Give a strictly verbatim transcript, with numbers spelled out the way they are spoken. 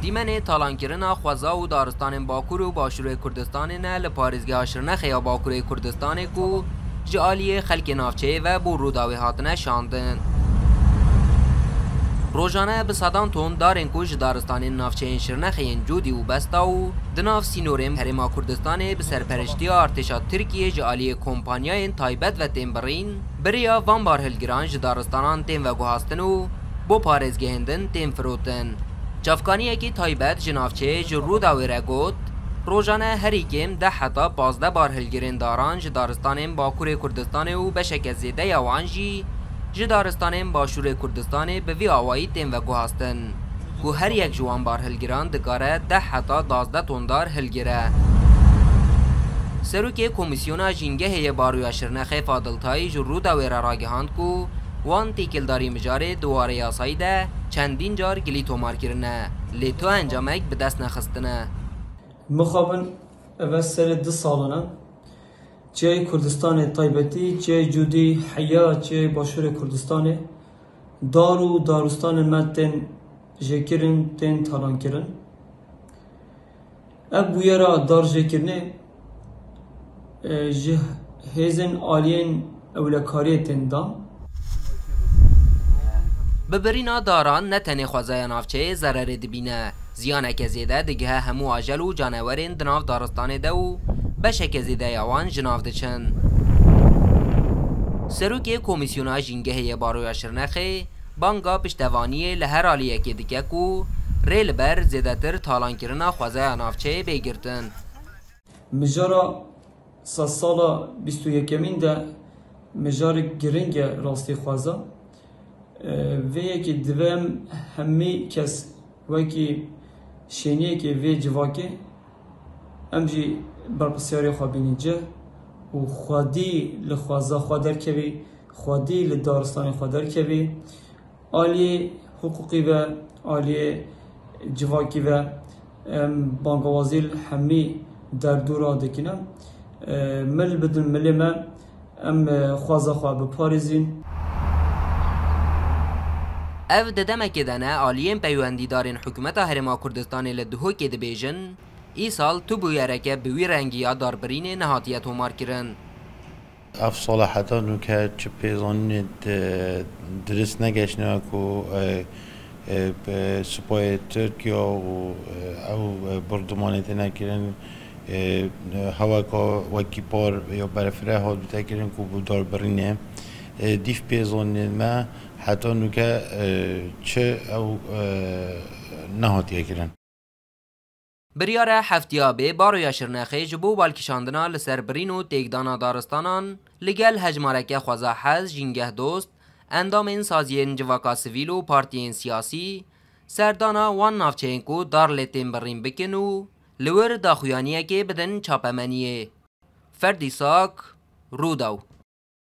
Dîmenê talankirina xweza û daristanên Bakur û Başûrê Kurdistanê ne li parêzgeha Şirnexê ya Bakurê Kurdistanê ku ji aliyê xelkê navçeyê ve bo Rûdawê hatine şandin. Rojane bi sedan ton darên ku ji daristanên navçeyên Şirnexê yên Cûdî û Besta û di nav sînorên Herêma Kurdistanê bi serperiştiya artêşa Tirkiyê ji aliyê kompanyayên taybet ve tên birîn, bi riya van barhilgiran ji daristanan tên veguhastin û bo parêzgehên din tên firotin. Çavkaniyekî taybet ji navçeyê ji Rûdawê re got, rojane herî kêm deh heta pazdeh barhilgirên daran ji daristanên Bakurê Kurdistanê û beşeke zêde ya wan jî ji daristanên Başûrê Kurdistanê bi vî awayî tên veguhastin, ku her yek ji wan barhilgiran dikare deh heta duwazdeh ton dar hilgire. Serokê Komîsyona Jîngehê yê Baroya Şirnexê Fadil Tay ji Rûdawê re ragihand ku wan têkildarî mijarê di warê yasayî de çendîn car gilî tomar kirine, lê tu encamek bi dest nexistine. Mixabin eve serê du salan e. Çiyayê Kurdistanê taybetî, çiyayê Cûdî heya çiyayê Başûrê Kurdistanê dar û daristanên me tên jêkirin, tên talankirin. Ev bûyera dar jêkirinê, e, ji hêzên aliyên ewlekariyê tên dan. Bi birîna daran ne tenê xwezaya navçeyê zererê dibîne, ziyaneke zêde digihe hemû ajel û canewerên di nav daristanê de û beşeke zêde ya wan ji nav diçin. Serokê Komîsyona Jîngehê yê Baroya Şirnexê banga piştevaniyê li her aliyekê dike ku rê li ber zêdetir talankirina xwezaya navçeyê bê girtin. Mijara sedsala bîst û yekemîn de mijarek giring e rastî xweza. E, vê yekê divê em hemî kes wekî şêniyekê vê civakê em jî berpirsiyarê xwe bînî cih û xwedî li xweza xwe derkevî, xwedî li daristanê xwe derkevî. Aliyê hiqûqî ve, aliyê civakî ve em bangawazî li hemî derdora dikine. E, mil bidin milê me, em, e, xweza xwe biparêzîn. Ev di demekê de ne aliyên peywendîdarên Hikûmeta Herêma Kurdistanê li Duhokê dibêjin, îsal tu bûyereke bi wî rengî ya darbirînê nehatiye tomarkirin. Ev sala heta nûke çi pêzanînê di-, dirist negeştine ku, e, e, bi supayê Tirkiye û, e, ew, e, bordumanê têne kirin, e, heweka wekî par ya berfireh hat bite kirin ku bi darbirînê. E, dîv pêzanînên me heta nûke, e, çi ew, e, nehatiye kirin. Biryare heftiya bê Baroya Şirnexê ji bo balkişandina li ser birîn û têkdana daristanan li gel hejmareke xweza hez, jîngehdost, endamên saziyên civaka sivîl û partiyên siyasî serdana wan navçeyên ku dar lê tên birîn bikin û li wir daxuyaniyekê bidin çapemeniyê. Ferdî Sak, Rûdaw.